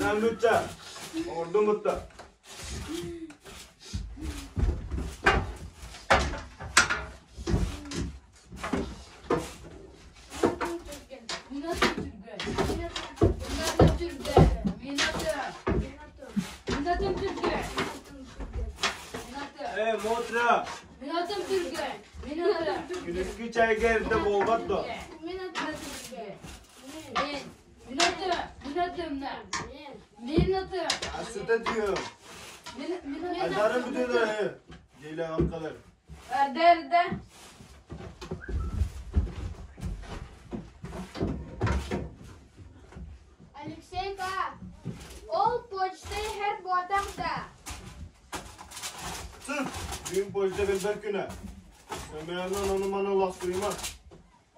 Сандучча, оҥордум бутта. Ээ, Мотря! Күнүскү чайга эрдэ буолбат дуо? Асыта түһүөм. Айдарын бүтүнэ Дьиэлэҕим калар. Эрдэ эрдэ. Алексейка, ол почта иһэр буотах да? Сыт, бүгүн почта кэлбэт күнэ. Сэмээнэн ону-маны лахсыйма.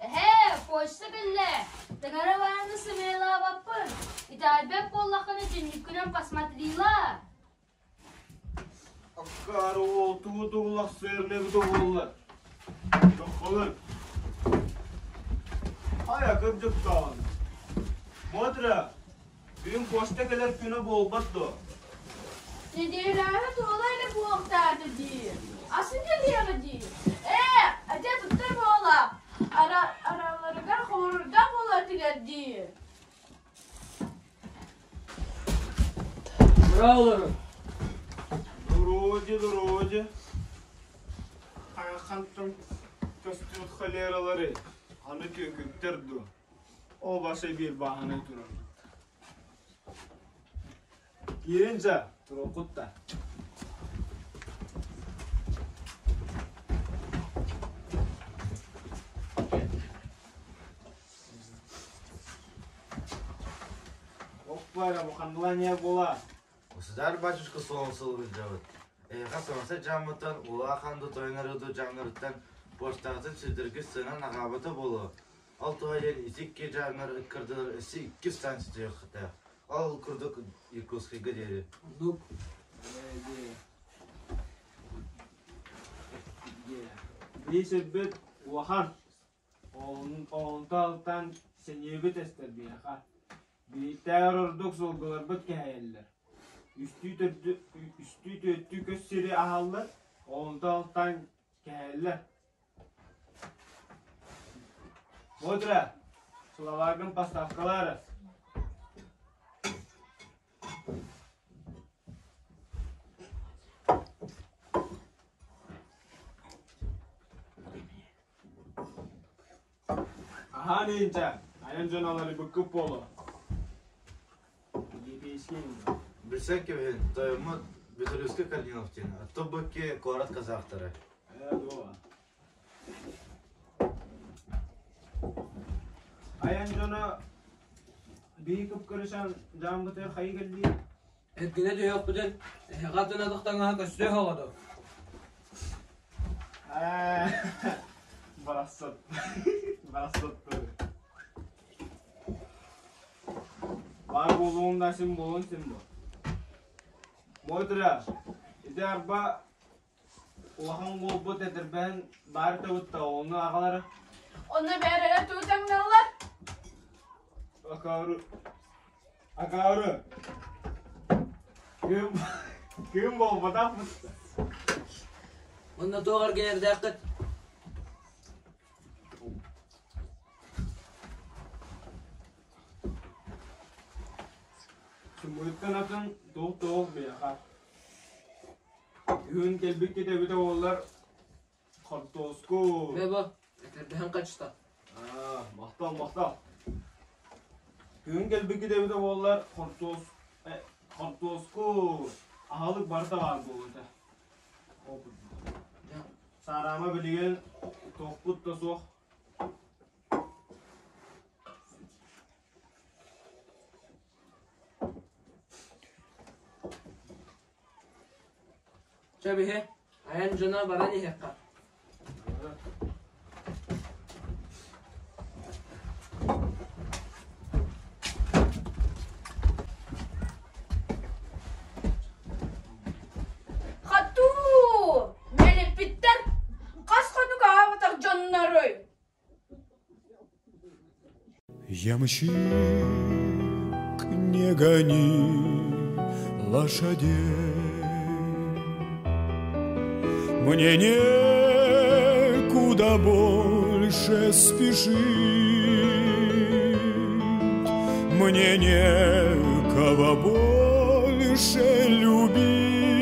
Эһээ, почта кэллэ. Таҥара бараны сымыйалаабаппын. Итэҕэйбэт буоллаххына түннүккүнэн посмотрила. Аккаары уол тугу тугулахсыар нэбитэ буолла. Доххолор. Хайа кырдьык даҕаны. Мотря, бүгүн почта кэлэр күнэ буолбат дуо? Нэдиэлэҕэ туола илик буолуохтаата дии. Асы кэлиэҕэ дии. Ээ, ате туттар буола. Ара араларыгар хомурурдаах буолар тигэр дии. Браво Вроде, вроде. Хантан көстүбүт холералары аны түөкүттэр дуо? Ол баша биир бааһынай турар. Кииринчэ, туруккут да. Оппара, муханлания була. Государь батюшка суон сылгыдьабыт. Эһиэхэ саҥаса дьааммыттан улахан да тойон дьаамнарыттан почтаҕытын сүрдэргит сыанан аҕаабыта буолуо. Ол туһа диэн ити икки дьаамнар ыккардылар өссө икки станция түһүөхтээх. Ол курдук Иркутскайга диэри. Оннук. Биир сирбит улахан. Онтон сэниэбит эстэр биһиэхэ. Биирдээҕэр ордук сылгыларбыт кэһэйэллэр. Үстүү-түөртүү көс сири аһаллар, онтон кэһэллэр. Бодра, сылаларгын поставкалаары. Аһаан иинчэ, айан дьон аларыйбыккыт буолуо. Билсэн кэбиһин, тойоммут Бөтүрүскэ Корнилов диэн, Тобукки куорат казахтара. Айан дьоно биһи кып-кырышан дьааммытыгар хайы кэллии? Эргинэ түһүөхпүтүн, эһэҕэ атын атахтаҥаһа көстүө суоҕа дуо? Барахсат. Барахсаттары. Баар буолуоҥ да син буолуон син буо. Мойтра, ити арба улахан уолбут этэрбэһин баар табытта, ону аҕалара. Онно бээрэрэ туу таҥналлар. Акаары. Акаары. Кыым, кыым буолбатах Онно туох эргийэрдээххит? Сымыыттан атын туох-туох биһиэхэ. Үһүн кэлбиккит эбитэ буоллар, хортуоску. Бэбо, этэрбэһин хачта. Аа, махтал, махтал. Күһүн кэлбиккит эбитэ буоллар, хортуос, э, хортуоску аһылык барыта баар буолуо этэ. Ол курдук. Саараама билигин туохпут да суох. Чэ биһи, айан дьоно баран иһиэххэ. Хатуу! Мэлиппиттэр хас хонук аһаабатах дьонноруй? Ямщик Не гони лошадей. Мне некуда больше спешить, Мне некого больше любить.